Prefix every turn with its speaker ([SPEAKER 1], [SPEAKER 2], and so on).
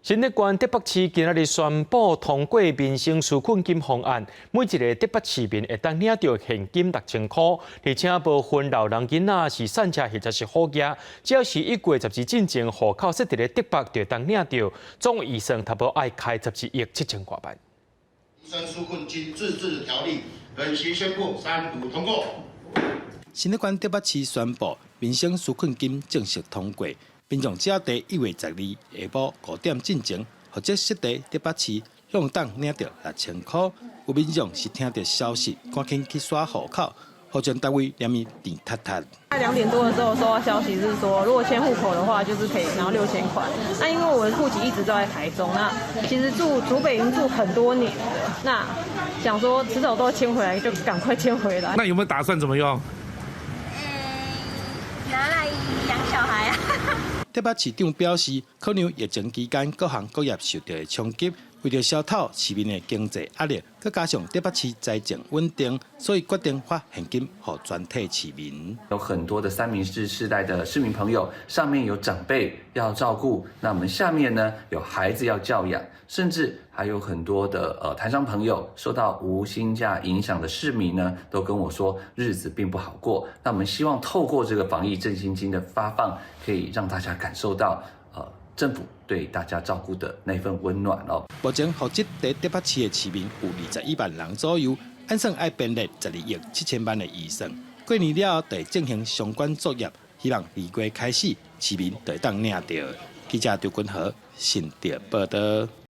[SPEAKER 1] 新北縣竹北市今仔日宣布通過民生紓困金方案，每一个竹北市民會當領著現金6000箍，而且無分老人囡仔是散赤或者是虎額，只要是一月十二進前戶口設佇咧竹北，就會當領著。總預算差不多愛開12億7000外萬。
[SPEAKER 2] 民生紓困金自治條例，本席宣布三讀通過。
[SPEAKER 3] 新北縣竹北市宣布民生紓困金正式通過。民眾只要佇1月12下晡5點進前，戶籍設佇竹北市，攏會當領著6000箍。有民眾是聽著消息，趕緊去刷戶口，戶政單位連面甜塌塌。
[SPEAKER 4] 2點多的時候收到消息是說，如果遷戶口的話，就是可以拿到6000塊。那因為我的戶籍一直都在台中，那其實住竹北已經住很多年了，那想說遲早都要遷回來，就趕快遷回來。
[SPEAKER 5] 那有沒有打算怎麼用？
[SPEAKER 6] 拿來養小孩啊。
[SPEAKER 3] 竹北市長表示，考量疫情期間各行各業受著的衝擊，為著消透市民的經濟壓力，閣加上竹北市財政穩定，所以決定發現金予全體市民。
[SPEAKER 7] 有很多的三明治世代的市民朋友，上面有長輩要照顧，那我們下面呢有孩子要教養，甚至還有很多的台商朋友受到無薪假影響的市民呢，都跟我說日子並不好過。那我們希望透過這個防疫振興金的發放，可以讓大家感受到政府對大家照顧的那份溫暖哦。
[SPEAKER 3] 目前戶籍佇竹北市的市民有21萬人左右，按算愛編列12億7000萬的預算。過年了後，就進行相關作業，希望2月開始，市民就會當領著。記者張君和新竹報導。